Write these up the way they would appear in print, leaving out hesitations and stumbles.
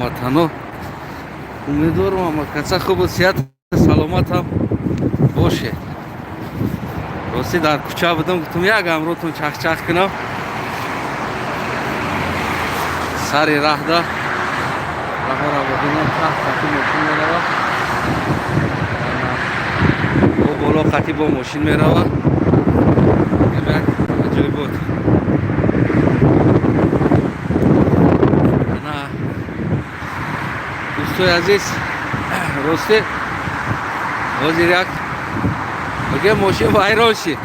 Ҳамватано, умедворам, ҳамакаса хубу сиҳат саломатам бошед. Ростӣ, дар кӯча будам, гуфтам, як ҳамротон чахчах кунам. Сари раҳда раҳора бибинем, таҳ қати мошин мерава, бо боло қати бо мошин мерава. Як аҷоибот. Ана, дӯстои азиз, ростӣ, ҳозир як мегӯям, мошин вайрон шид.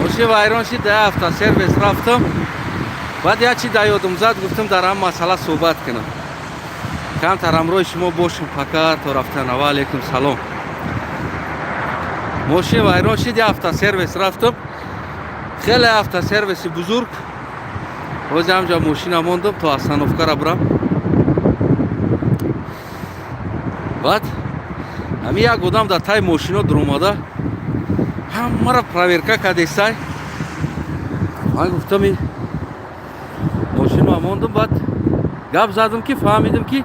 Мошин вайрон шид, да автосервис рафтам. Баъд як чи да ёдум зад, гуфтам, дар ҳам масъала суҳбат кунам, камтар ҳамроҳи шумо бошам, пока то рафтан. Ва алайкум салом. Мошин вайрон шид, як автосервис рафтам, хеле автосервиси бузург. Ҳозир ҳамҷа мошина мондам, то остановкара бирам. Баъд ҳамин як одам дар таи мошино дуромада, ҳамаро проверка кардесай. Ман гуфтам, ин мошинро мондам. Баъд гап задам, ки фаҳмидам, ки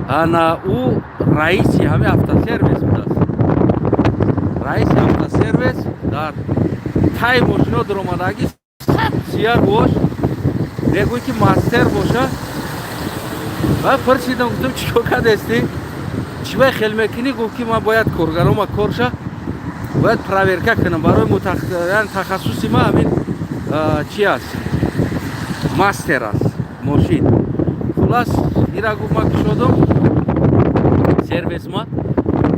ана ӯ раиси ҳамин автосервис будааст. Раиси автосервис дар таи мошино дуромадаги, сия рӯош, мегӯй, ки мастер боша. Баъд пурсидам, гуфтам, чӣ кор кардестӣ, чӣ бай хел мекунӣ? Гуфт, ки ман бояд коргарома корша бояд проверка кунам, барои тахассуси ма ҳамин чи аст, мастер аст мошин. Хулас, ира гуфт, ман кушодам сервис ма,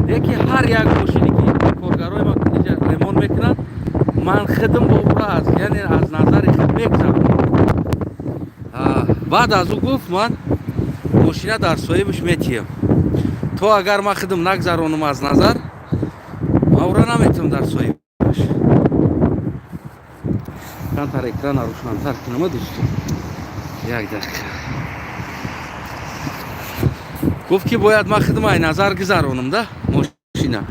леки ҳар як мошине, ки коргарои ма инҷа ремонт мекунанд, ман худам бо ура аз, яъне аз назари худ мегзаронам. Баъд аз ӯ гуфт, ман мошина дар соҳибаш метиҳам, то агар ман худам нагзаронам аз назар, ман ура наметавонам дар соҳибаш. Камтар экрана рӯшантар кунам, дӯсто, як дақиқа. Гуфт, ки бояд ман худам ай назар гузаронам да мошина.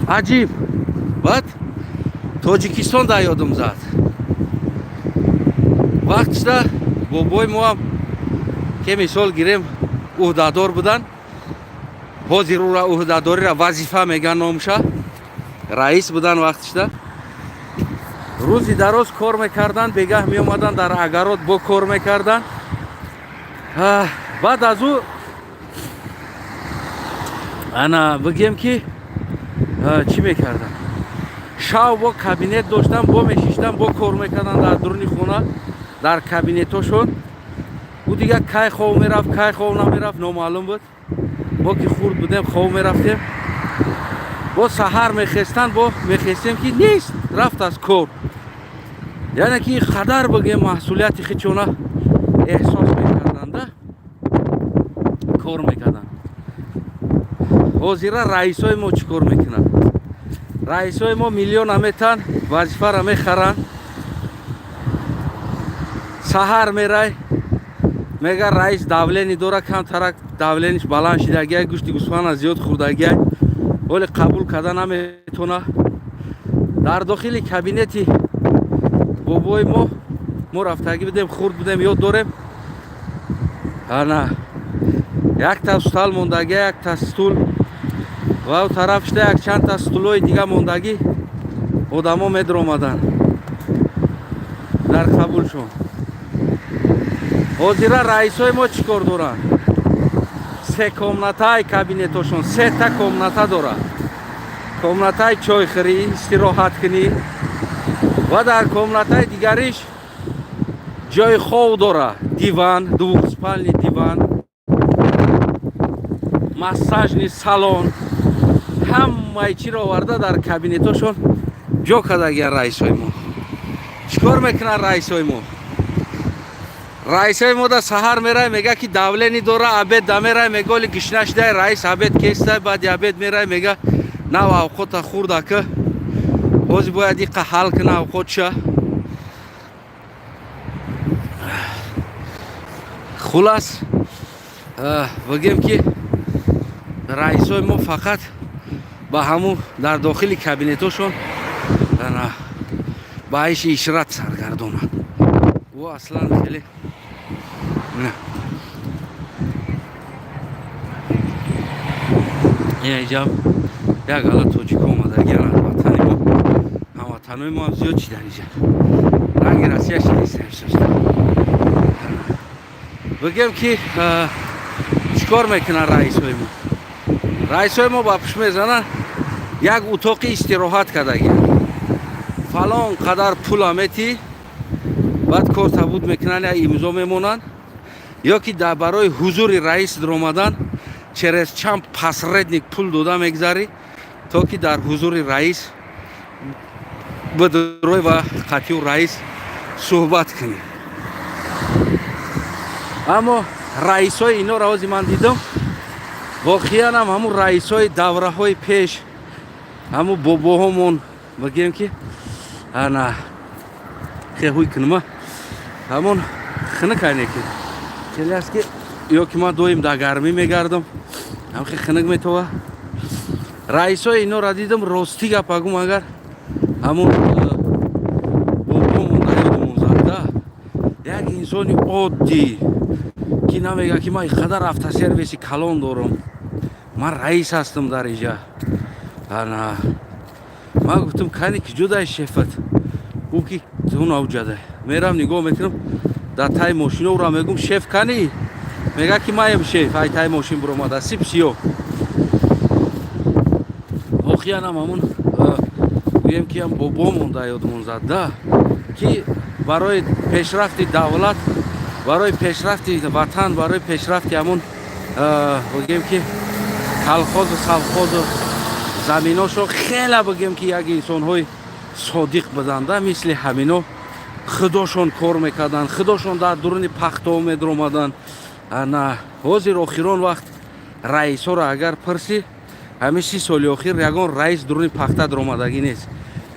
Аҷиб. Баъд Тоҷикистон да ёдум зад. Вақтшда бобои моам, ки мисол гирем, ӯҳдадор буданд. Ҳозир ура ӯҳдадориро вазифа меган номша. Раис будан вақтшда, рӯзи дароз кор мекарданд, бегаҳ меомаданд, дар огород бо кор мекарданд. Баъд аз ӯ, ана, бигем, ки чӣ мекарданд? Шав бо кабинет доштан, бо мешиштан, бо кор мекарданд дар дуруни хона, дар кабинетҳошон. Ӯ дигар кай хов мерафт, кай хов намерафт, номаълум буд. Мо ки хурд будем, хов мерафтем, бо саҳар мехестанд, бо мехестем, ки нест, рафт аз кор. Яъне ки қадар, бигем, маҳсулияти хичона эҳсос мекарданда, кор мекарданд. Ҳозира раисои мо чӣ кор мекунанд? Раисои мо миллиона метан, вазифаро мехаранд. Саҳар мерай, мега, раис давление дора, камтарак давление ш баланд шидагиай, гӯшти гӯсфанда зиёд хӯрдагиай, ҳоле қабул карда наметона. Дар дохили кабинети бобои мо, мо рафтагӣ будем, хурд будем, ёд дорем, ана якта стол мондагӣ, якта стул ва тараф шуда, якчандта стулҳои дига мондагӣ, одамо медаромаданд дар қабулшон. Ҳозира раисои мо чӣ кор доранд? Се комнатаи кабинетошон, сета комната дорад: комнатаи чойхӯрӣ, истироҳаткунӣ ва дар комнатаи дигариш ҷои хов дорад, диван, двухспальный диван, массажный салон, ҳамаи чиро оварда дар кабинетошон ҷо кардагиян. Раисои мо чӣ кор мекунанд? Раисои мо, раисои мо да саҳар мерай, мега, ки давление дора. Обед да мерай, мега, оли гишна шидай, раис обед кестай. Баъди обед мерай, мега, нав авқота хӯрда, ка ҳозир бояд иқа ҳал куна авқотша. Хулас, бигем, ки раисои мо фақат ба ҳамун дар дохили кабинетошон ба айши ишрат саргардонанд. Ӯ аслан хеле Инаҷа як ала тоҷико омадагиан аз ватани мо, ҳамватанои мо ҳам зиёд шидан. Иҷа ранги Россия шидиста. Бигем, ки чӣ кор мекунанд раисҳои мо? Раисҳои мо ба пушт мезананд, як утоқи истироҳат кардагиан, фалон қадар пула метӣ, баъд кор табуд мекунанд, як имзо мемонанд ё ки дар барои ҳузури раис даромадан через чанд посредник пул дода мегзарӣ, то ки дар ҳузури раис бидурой ва қатъию раис суҳбат кунӣ. Аммо раисҳои инора ҳози ман дидам, воқеанам ҳамун раисҳои давраҳои пеш, ҳамун бобоҳомон, бигем, ки ана хеҳуй кунма, ҳамон хинакайне, ки хеле аст, ки ё ки ман доим дар гармӣ мегардам, ҳамхе хинак метова. Раисҳои инора дидам, ростӣ гап агум, агар ҳамун бобомон дар ёдумон зада, як инсони оддӣ, ки намега, ки ман қадар автосервиси калон дорам, ман раис ҳастам дар иҷа. Ана ман гуфтам: «Кани, ки ҷудай шефат?» Гуфт, ки тунавҷадай. Мерам, нигоҳ мекунам, дар таи мошино. Ура мегум: «Шеф кани?» Мега, ки маем шеф. Ай таи мошин биромада, сип сиё. Воқеанам ҳамун, гӯем, ки ам бобомон дар ёдмон зад да, ки барои пешрафти давлат, барои пешрафти ватан, барои пешрафти ҳамун, бигем, ки колхозу совхозу заминошо хела, бигем, ки як инсонҳои содиқ буданда, мисли ҳамино худошон кор мекарданд, худошон дар дуруни пахтаҳо медаромаданд. Ана ҳозир охирон вақт раисҳоро агар пурсӣ, ҳамин 30 соли охир ягон раис дуруни пахта даромадагӣ нест.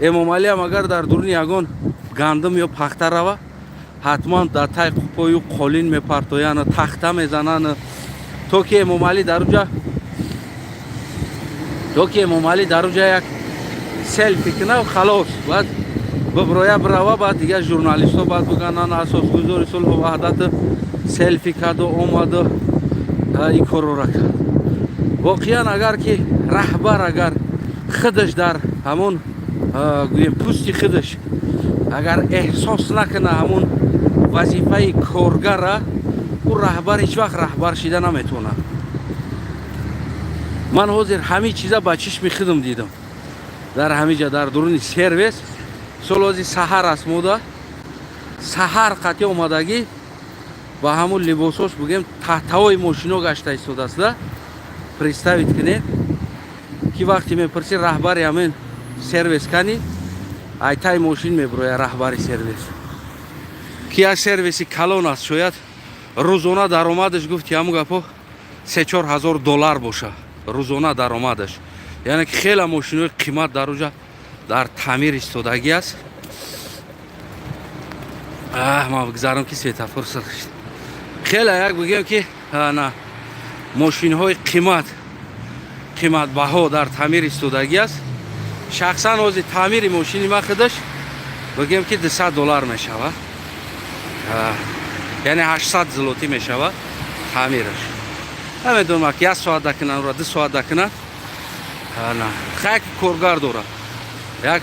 Эмомалиам агар дар дуруни ягон гандум ё пахта рава, ҳатман дар тай пою қолин мепартоянд, тахта мезананд, то ки Эмомалӣ дар уҷа як селфи куна, халос, баъд биброя, бирава. Баъд дигар журналистҳо баъд бигӯянд: «Асосгузори сулҳу ваҳдат селфи карду омаду ин корро кард». Воқеан, агар ки раҳбар агар худаш дар ҳамон, гӯем, пӯсти худаш агар эҳсос накуна ҳамон вазифаи коргара, ӯ раҳбар ҳеҷ вақт раҳбар шида наметавонад. Ман ҳозир ҳамин чиза ба чишми худам дидам дар ҳамин ҷа, дар дуруни сервис. Сол ҳози саҳар аст, мода саҳар қатъи омадагӣ, ба ҳамун либосош, бигем, таҳтаҳои мошино гашта истодааст да. Представить кунед, ки вақте мепурсӣ: «Раҳбари ҳамин сервис кани?» Айтаи мошин мебироя раҳбари сервис, ки як сервиси калон аст. Шояд рӯзона даромадаш, гуфти ҳамун гапо, 3-4 ҳазор доллар боша рӯзона даромадаш. Яъне ки хеле мошинои қимат дар уҷа дар таъмир истодагӣ аст. Ман бигзарам, ки светофор сурх шид. Хеле як, бигем, ки на мошинҳои қимат, қиматбаҳо дар таъмир истодагӣ аст. Шахсан ҳозир таъмири мошини ман худаш, бигем, ки 200 доллар мешавад, яъне 800 злотӣ мешавад таъмираш. Намедонам, ки як соат дакунанд, 2 соат дакунанд. Як коргар дорад, як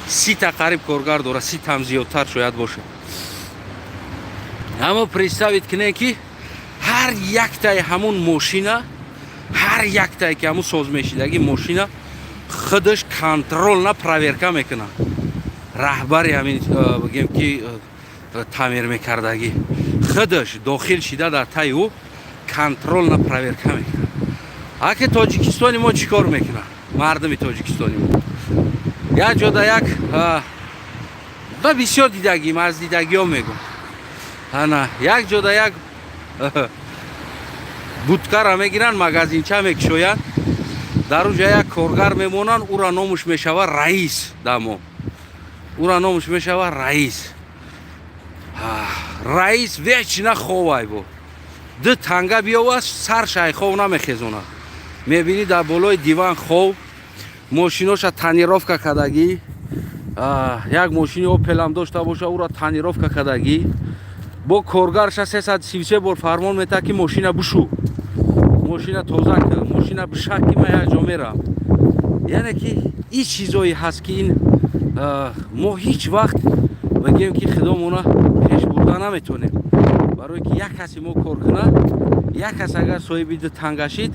30-та қариб коргар дорад, 30-там зиёдтар шояд бошад. Аммо представить кунед, ки ҳар яктаи ҳамун мошина, ҳар яктае ки ҳамун созмешидагӣ мошина, худаш контрольно проверка мекунад раҳбари ҳамин, бигем, ки таъмир мекардагӣ, худаш дохил шида, дар таи ӯ контрольно проверка мекунад. Аки Тоҷикистони мо чӣ кор мекунад? Мардуми Тоҷикистони мо як ҷода як ба бисёр дидагим, аз дидагиҳо мегӯм. Ана як ҷода як будкара мегиранд, магазинча мекушоянд, дар уҷа як коргар мемонанд, ура номуш мешава раис. Дамо ура номуш мешава раис. Раис вечно ховай, бо ду танга биёва, сар шайхов намехезонад. Мебинӣ, дар болои диван хов, мошиноша тонировка кардагӣ, як мошини Опелам дошта боша, ура тонировка кардагӣ, бо коргарша 333 бор фармон метаҳад, ки мошина бушу. Мошина тоза кар, мошина бишак, ки ман як ҷо мерам. Яъне ки ин чизое ҳаст, ки ин мо ҳеҷ вақт, бигем, ки худомона пеш бурда наметонем, барое ки як каси мо кор кунад, як кас агар соҳиби ду танга шид,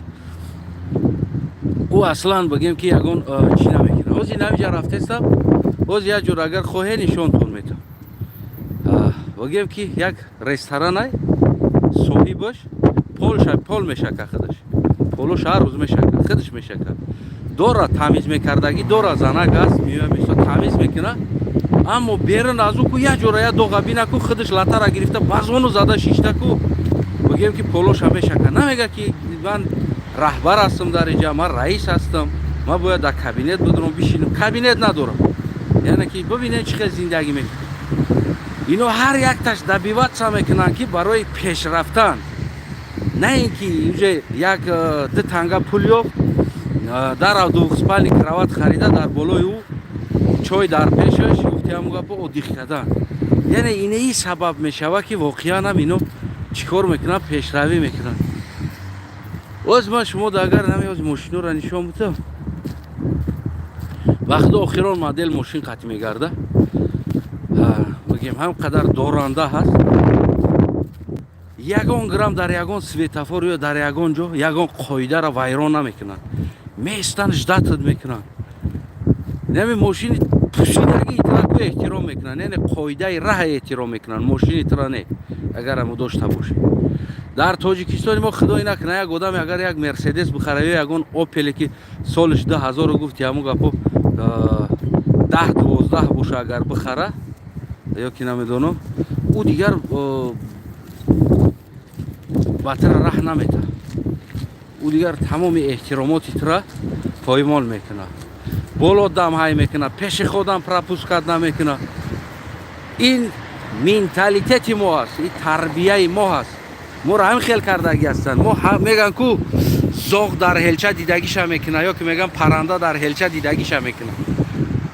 ӯ аслан, бигем, ки ягон чӣ намекунад. Ҳозир навиҷа рафтестам, боз як ҷор агар хоҳе, нишонтон метам. Бигем, ки як ресторанай, соҳибаш полша пол мешака, худаш полош ҳар рӯз мешака, худаш мешака. Дора тамиз мекардагӣ, дора занак аст, меоя, мисол, тамиз мекуна, аммо берун аз ӯ ку як ҷора як доға бина ку, худаш латара гирифта, ба зону зада шишта ку, бигем, ки полоша мешака. Намега, ки ман раҳбар ҳастам дар инҷа, ман раис ҳастам, ман бояд дар кабинет бидурам, бишинам. Кабинет надорам. Яъне ки бибинед, чӣ хел зиндагӣ мекунад. Ино ҳар якташ добиваться мекунанд, ки барои пешрафтан, на ин ки уже як ду танга пул ёфт, дар двухспальный кровать харида, дар болои ӯ чой дар пешаш, гуфти ҳамун гапо, отдых кардан. Яъне инаи сабаб мешавад, ки воқеан ҳам ино чӣ кор мекунанд? Пешравӣ мекунанд. Боз ман шумо агар намеоз мошиноро нишон будам, вақти охирон модел мошин қатъ мегарда, бигем, ҳам қадар доранда ҳаст, ягон грамм дар ягон светофор ё дар ягон ҷо ягон қоидаро вайрон намекунанд, меистанд, ждать мекунанд. Нами мошини пӯшидагии траку эҳтиром мекунанд, яъне қоидаи раҳа эҳтиром мекунанд, мошини тра не. Агар амо дошта бошед, дар Тоҷикистони мо, худое накунад, як одаме агар як Мерседес бихара ё ягон Опеле, ки солиш 2000, гуфти ҳамун гапо, 10-12 боша, агар бихара ё ки намедонам, ӯ дигар ба тра раҳ наметаҳад, ӯ дигар тамоми эҳтиромоти тра поймол мекунад, боло дам ҳай мекунад, пеши худам пропускать намекунад. Ин менталитети мо аст, ин тарбияи мо ҳаст, моро ҳамин хел кардагӣ ҳастанд. Мо мегӯянд ку, зоғ дар ҳелча дидагиша мекунад, ё ки мегӯянд, парранда дар ҳелча дидагиша мекунад,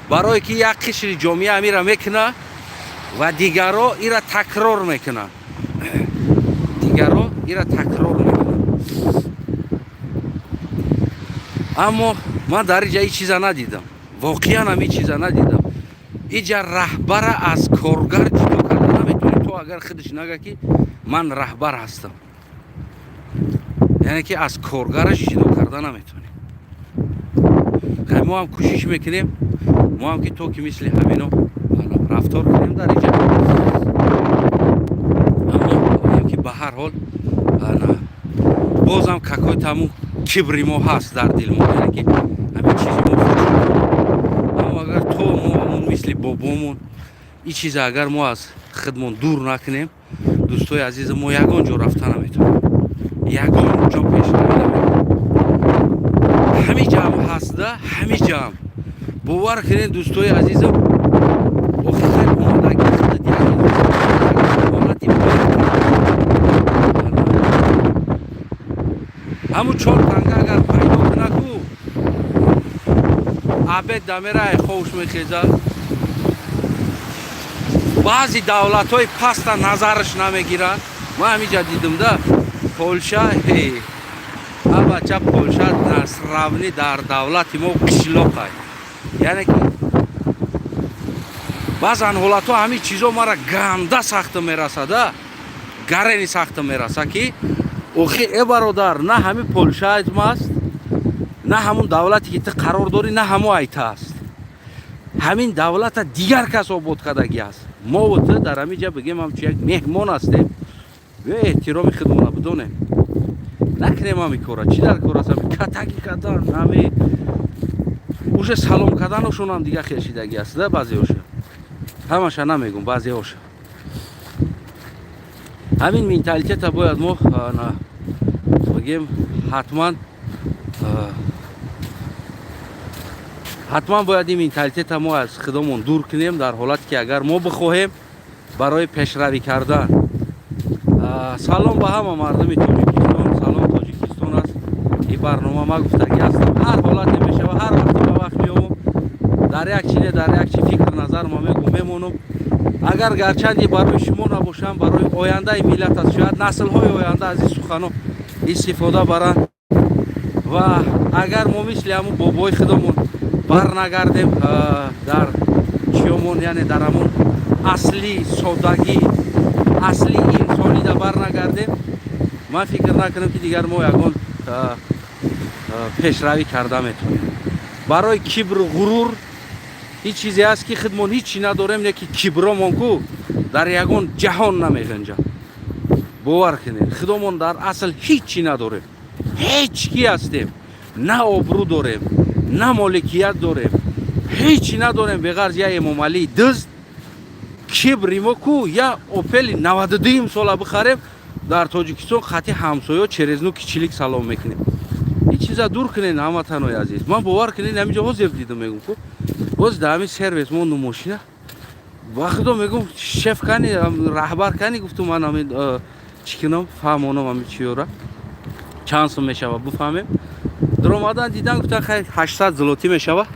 барое ки як қишри ҷомеа амира мекунад ва дигарро ира такрор мекунанд, дигарро ира такрор мекунанд. Аммо ман дар иҷа ин чиза надидам, воқеан ҳам ин чиза надидам. Иҷа раҳбара аз коргар ҷудо карда наметавонӣ, то агар худаш нага, ки ман раҳбар ҳастам. Яъне ки аз коргараш ҷудо карда наметавонем. Хай, мо ҳам кӯшиш мекунем, мо ҳам ки то ки мисли ҳамино рафтор кунем дар иҷа, аммо ки ба ҳар ҳол бозам какой-то ҳамун кибри мо ҳаст дар дили мо, яъне ки ҳамин чизи мо вуҷуд. Аммо агар то мо ҳамун мисли бобомон ин чиза агар мо аз худмон дур накунем, дӯстои азизи мо, ягон ҷо рафта наметавонем, ягон ҷо пешравӣ наметавонем. Ҳамин ҷамъ ҳастда, ҳамин ҷамъ, бовар кунед, дӯстои азизам, охир омадаги худат як ҳолати ҳамун чор танга агар пайдо куна ку, обед дамера ховш мехезад. Баъзи давлатҳои паста назараш намегиранд. Ман ҳамиҷа дидам да, Полша, а бача, Полша насравни дар давлати мо қишлоқай. Яъне ки баъзан ҳолатҳо ҳамин чизо мара ганда сахта мерасада, гарени сахта мераса, ки охи, э бародар, на ҳамин Полшаам аст, на ҳамун давлате, ки ту қарор дорӣ, на ҳамо айта аст. Ҳамин давлата дигар кас обод кардагӣ аст. Мову ту дар ҳамин ҷа, бигем, ҳамчун як меҳмон ҳастем. Биё, эҳтироми худмона бидонем, накунем ҳамин кора. Чӣ дар кор аст ҳами катагӣ кардан, ҳами уже салом карданашонам дигар хел шидагӣ аст да. Баъзеоша, ҳамаша намегум, баъзеоша. Ҳамин менталитета бояд мо, бигем, ҳатман бояд ин менталитета мо аз худомон дур кунем, дар ҳолате ки агар мо бихоҳем барои пешравӣ кардан. Салом ба ҳама мардуми Тоҷикистон, салом, Тоҷикистон аст ин барнома. Ма гуфтагӣ ҳастам, ҳар ҳолате мешава, ҳар вақте ба вақт меомам, дар як чи не, дар як чи фикр назар ма мегум, мемонам. Агар гарчанде барои шумо набошам, барои ояндаи миллат аст. Шояд наслҳои оянда аз ин сухано Истифода баранд. Ва агар мо мисли ҳамун бобои худомон барнагардем дар чиёмон, яъне дар ҳамун асли содагӣ, асли инсонида барнагардем, ман фикр накунам, ки дигар мо ягон пешравӣ карда метавонем. Барои кибру ғурур ҳеҷ чизе ҳаст, ки худмон ҳеҷ чӣ надорем, не ки кибромон ку дар ягон ҷаҳон намеғинҷад. Бовар кунед, худомон дар асл ҳеҷ чӣ надорем, ҳеҷ ки ҳастем, на обрӯ дорем, на моликият дорем, ҳеҷ чӣ надорем, беғарз я Эмомалии дузд. Кибри мо ку, я Опели 92 сола бихарем, дар Тоҷикистон хати ҳамсоё через ну кичилик салом мекунем. Ин чиза дур кунед, ҳамватанои азиз. Ман, бовар кунед, ҳаминҷо ҳозир дидам, мегум ку, боз дар ҳамин сервис монду мошина. Ба худо мегум, шеф кани, раҳбар кани, гуфтум, ман ҳамин чӣ кунам, фаҳмонам, ҳамин чиёра чанд сум мешава, бифаҳмем. Дуромадан дидан, гуфтан, хай, 800 злотӣ мешава,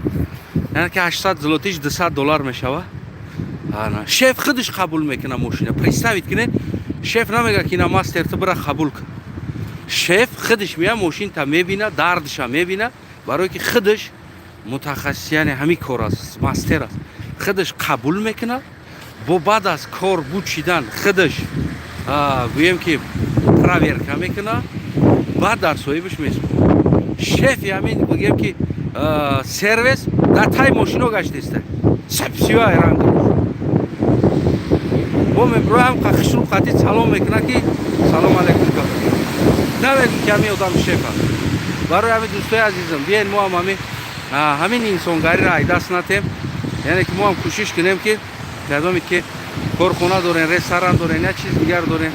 яъне ки 800 злотиш 200 доллар мешава. Шеф худаш қабул мекуна мошина. Представить кунед, шеф намега, ки ина мастер, ту бира қабул кун. Шеф худаш мея, мошинта мебина, дардша мебина, барое ки худаш мутахассис, яъне ҳамин кор аст, мастер аст. Худаш қабул мекунад, бо баъд аз кор бучидан худаш, гӯем ки, проверка мекунад, баъд дар соҳибаш месупорад. Шефи ҳамин, бигӯем ки, сервис дар тай мошино гаштеста, сапсиёай ранг бо меброям, хушрӯ қати салом мекунад, ки салом алейкум, намегӯ, ки ҳамин одам шеф аст. Барои ҳамин, дӯстои азизам, биёен, мо ҳам ҳамин инсонгариро айдаст натем, яъне ки мо ҳам кӯшиш кунем, ки кадоме ки корхона дорем, ресторан дорем, як чиз дигар дорем,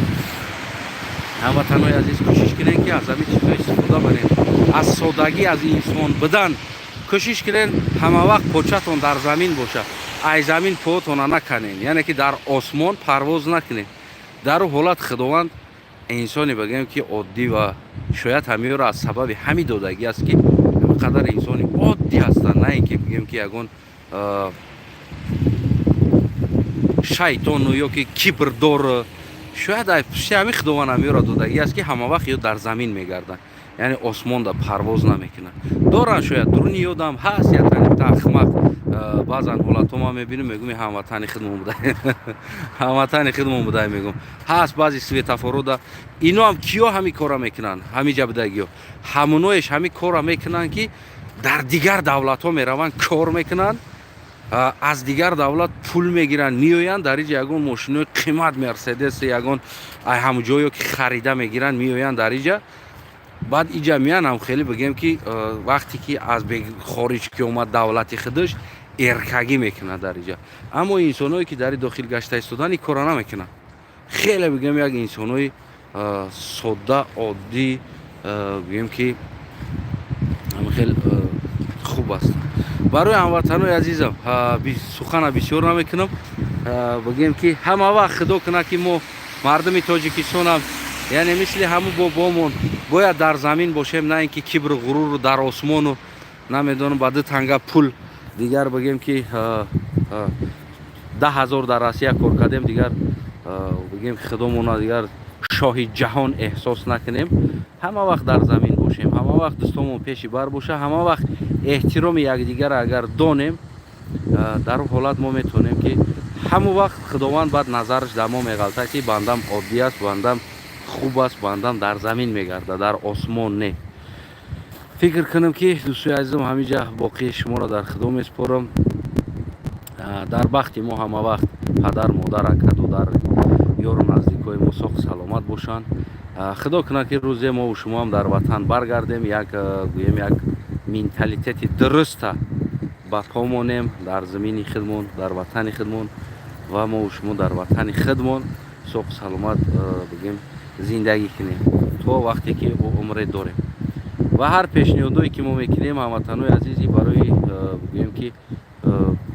ҳамватанои азиз, кӯшиш кунем, ки аз ҳамин чизҳо истифода барем, аз содагӣ, аз инсон будан кӯшиш кунем. Ҳама вақт початон дар замин бошад, ай замин поотона наканем, яъне ки дар осмон парвоз накунем. Дар ӯ ҳолат Худованд инсоне, бигӯем ки, оддӣ ва шояд ҳамиёро аз сабаби ҳамин додагӣ аст, ки қадар инсони оддӣ ҳастанд, на ин ки, бигӯем ки, ягон шайтону ё ки кибрдор. Шояд ай пушти ҳамин Худованд ҳамиёро додагӣ аст, ки ҳама вақт ё дар замин мегарданд, яъне осмонда парвоз намекунанд. Доранд, шояд дуруни ёдам ҳаст як танибта ахмақ. Баъзан ҳолатҳо ман мебинам, мегӯм, ҳамватани худмон буда, ҳамватани худмон буда, мегӯм. Ҳаст баъзе светофорода. Ино ҳам киё ҳамин кора мекунанд? Ҳамин ҷабдагиё, ҳамуноеш ҳамин кора мекунанд, ки дар дигар давлатҳо мераванд, кор мекунанд, аз дигар давлат пул мегиранд, меоянд, дар иҷа ягон мошинои қимат, Мерседес, ягон ай ҳамҷоё ки харида мегиранд, меоянд дар иҷа. Баъд иҷа меян, ҳам хеле, бигем ки, вақте ки аз хориҷ ки омад, давлати худаш эркагӣ мекунад дар иҷа. Аммо инсоное ки дар дохил гашта истодан, ин кора намекунанд. Хеле, бигем, як инсонои содда, оддӣ, гӯем ки, хел хуб ҳастанд. Барои ҳамватанои азизам, сухана бисёр намекунам. Бигем ки, ҳама вақт Худо кунад, ки мо мардуми Тоҷикистонам, яъне мисли ҳамун бобомон бояд дар замин бошем, на ин ки кибру ғуруру дар осмону, намедонам, ба ду танга пул дигар, бигем ки, 10 000 дар Россия кор кардем, дигар, бигем, худомона дигар шоҳи ҷаҳон эҳсос накунем. Ҳама вақт дар замин бошем, ҳама вақт дӯстомон пеши бар боша, ҳама вақт эҳтироми якдигарро агар донем, дар он ҳолат мо метавонем, ки ҳамон вақт Худованд баъд назараш дар мо меғалтад, ки бандам оддӣ аст, бандам хуб аст, бандам дар замин мегардад, дар осмон не. Фикр кунам, ки, дӯстои азизам, ҳаминҷа боқии шуморо дар Худо месупорам. Дар бахти мо ҳама вақт падар, модар, ака, додар, ёру наздикои мо соғ саломат бошанд. Худо кунад, ки рӯзе мову шумоам дар ватан баргардем, як, гӯем, як менталитети дуруста ба по монем дар замини худмон, дар ватани худмон, ва мову шумо дар ватани худмон соғ саломат, бигем, зиндагӣ кунем то вақте ки умре дорем. Ва ҳар пешниҳодое ки мо мекунем, ҳамватанои азизи, барои, бигӯем ки,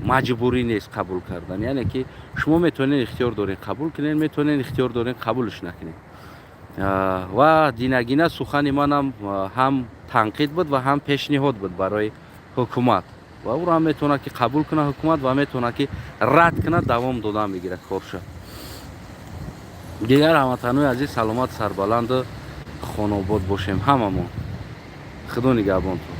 маҷбурӣ нест қабул кардан, яъне ки шумо метавонед, ихтиёр доред қабул кунед, метавонед, ихтиёр доред қабулш накунед. Ва динагина сухани манам ҳам танқид буд ва ҳам пешниҳод буд барои ҳукумат, ва ӯро ҳам метавонад, ки қабул кунад ҳукумат, ва метавонад, ки рад кунад, давом додан бигирад корша. Дигар, ҳамватанои азиз, саломат, сарбаланду. Хонаобод бошем ҳамамон. Худо нигаҳбонтон.